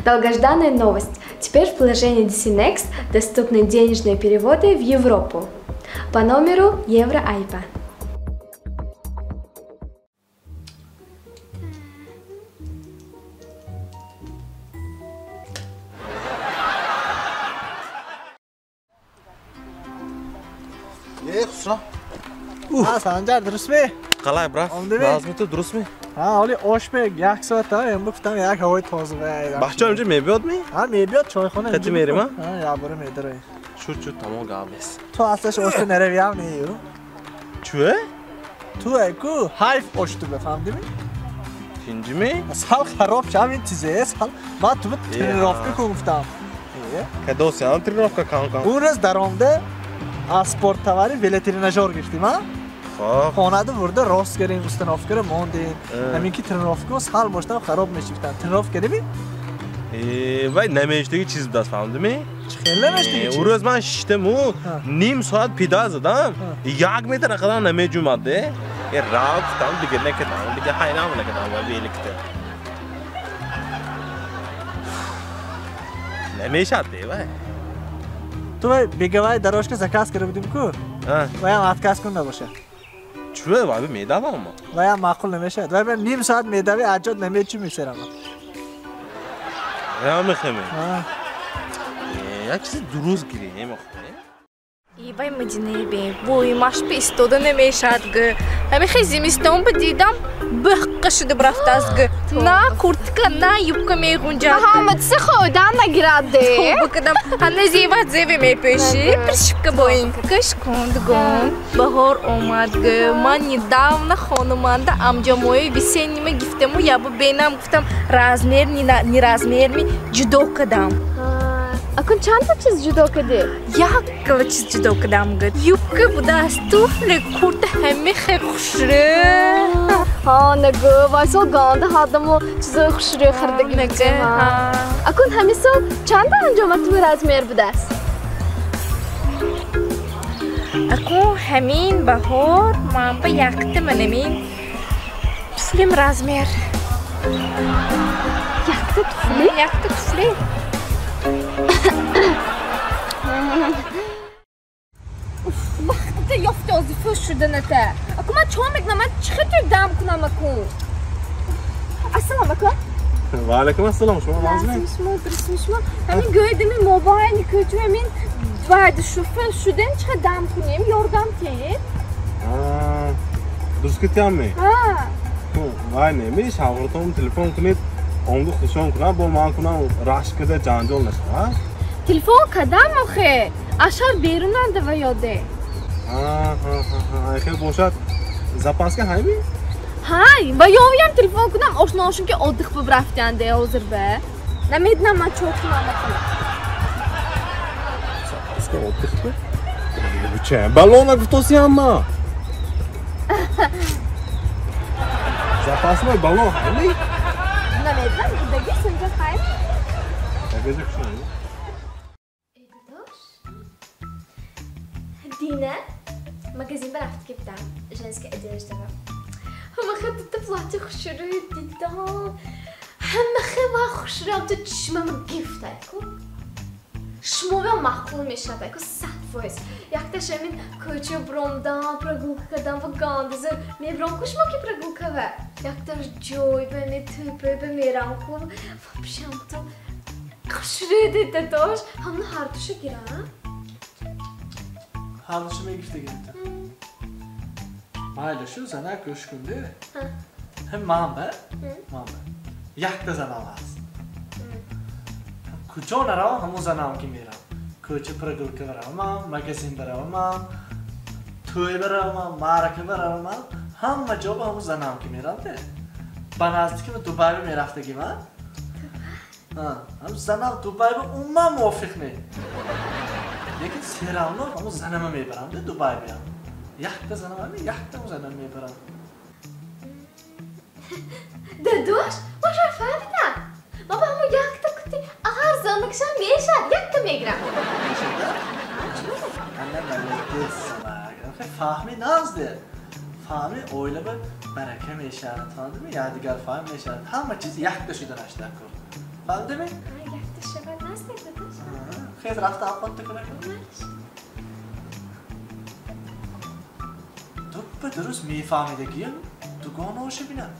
Долгожданная новость. Теперь в приложении DC Next доступны денежные переводы в Европу по номеру Евро-Айпа. Хусро. Санҷар, дурустми? Қалай, брат? Назми ту дурустми? Ҳа, оли ошбек, як соат ам гуфтам як ҳавои тоза. Бахча инҷа мебиёд ми? Ҳа, мебиёд, чойхона. Қати мерим, а? Ҳа, як бора медарои. Шуд, шуд, тамом гап нест. Ту аслаш ошта наравиям нею. Чӯ? Ту эку ҳайф ошту бефаҳмдими? Тинҷими? Сал хароб шав ин чизе, сал ман ту тренировка кун гуфтам. Кадосиам тренировка кан кан. Он рӯз даромда аз спорттовари велотренажёр гирифтим, а? Хонада бурда рост кардем, установка кардем, мондем. Ҳамин ки тренировка сал боштам хароб мешифтам. Тренировка кардеми? Вай намештаги чиз будаст, фаҳмдими? Хеле намештаги чиз. Он рӯз ман шиштаму ним соат педал задам, як метр ақаллан намеҷумад, де. Рав гуфтам, дига накардам, дига ҳайрам накардам вай великта. Намешад, де, вай. Ту вай беговая дорожка заказ карда будим ку? Ваям отказ кун набошад. Чӯ, вай медавам ма? Ваям маъқул намешавад. Вай ним соат медави, аҷод намечи мешавам. Ваям мехеме. Як чизи дуруст гирӣ, мехоҳӣ? Ибай Мадинаи бе, бӯи машпи истода намешавад г. Ҳамихе зимистон ба дидам, биққа шуда брафтааст г. На куртка, на юбка меғунҷад. Ҳама чизе хоидан нагирад де. Тоба кадам, ҳана зеват зеве мепӯшӣ, пришибка бо ин. Гӯш кун, дугон. Баҳор омад г. Ман недавно хонуманда амҷамои весеннима гифтаму ябу бенам гуфтам размер не размерми ҷудо кадам. Акун чандта чиз ҷудо кардӣ? Як гала чиз ҷудо кардам г. Юбка будааст, туфли, курта ҳаме хеле хушрӯ. Ҳа, нагӯ, вай сол ганда ҳадаму чизои хушрӯ харида гирифтем. Акун ҳамин сол чанда анҷоматуи размер будааст? Акун ҳамин баҳор ман ба якта манамин туфлим размер. Якта туфли? Якта туфли. Вақтида ёфти ози фӯш шуданата. Аку ман чо мекунам? Ман чӣ хел дам кунам аку? Ассалом ака. Ва алайкум ассалом. Шумо мазмин? Шумо дурустми шумо? Ҳамин гӯйдими мобайни кӯча ҳамин вайда шуфа шудем чӣ хел дам кунем? Ёрдам кед. Дуруст кетямми? Ҳа. Вай неми шавҳартон телефон кунед, онду хушон кунам, бо ман кунам рашк карда ҷанҷол нашавад. Телефон кардам охе. Ашар берунанда ва ёде. Хел бошад, запаска ҳайми? Ҳай, ва ёвиям телефон кунам, ошноошун ки отдых биб рафтянде ҳозир ба. Намедонам ман чо кунам охе. Запаска отдых б? Буча, баллона гуфтосиям ма. Запасной баллон ҳайми? Намедонам, будаги синҷа ҳайми? Ягоҷа кушони? Дина, магазин барафт гирифтам, женская одежда. Ҳама хел дута платье хушрӯ дидам. Ҳама хел ва хушрӯ ту чишмама гирифт айку. Шумовиам маъқул мешавад айку 100%. Якташ ҳамин кӯча бромдам, прогулка кардам ва гандаза мебром ку шумо ки прогулка ва. Якташ ҷой ба ме тӯпа ба мерам ку. Вообще ту хушрӯ дида дош. Ҳамна ҳардуша гирам. Ҳардуша мегирифта гирифта. Майли шу занак гӯш кунде. Ҳам манба, манба. Якта занам ҳаст. Куҷо наравам, ҳамон занам ки мерам. Кӯча прогулка баравам, магазин баравам, тӯй баравам, маърака баравам, ҳама ҷо ба ҳамон занам ки мерам де. Ба наздики Дубай мерафтагим, а? Ҳам занам Дубай ба умуман мувофиқ не. Лекин серавно ҳамон занама мебарам де Дубай биям. Якта занам ҳами, якта занам мебарам. Дадош, ман шумо фаҳмидам. Ман ба ҳамон якта кути ҳар занакшам мешад, якта мегирам. Мешад? Ана молодец занак. Фаҳми назде. Фаҳми оила ба барака мешавад, фаҳмидӣ? Якдигар фаҳм мешавад. Ҳама чиз якта шуданаш даркор. Фаҳмидами? Якта шавад наст дадаш. Хез рафта овқат кунак. Дуппа дуруст мефаҳмидагиям. Дугонаоша бинад.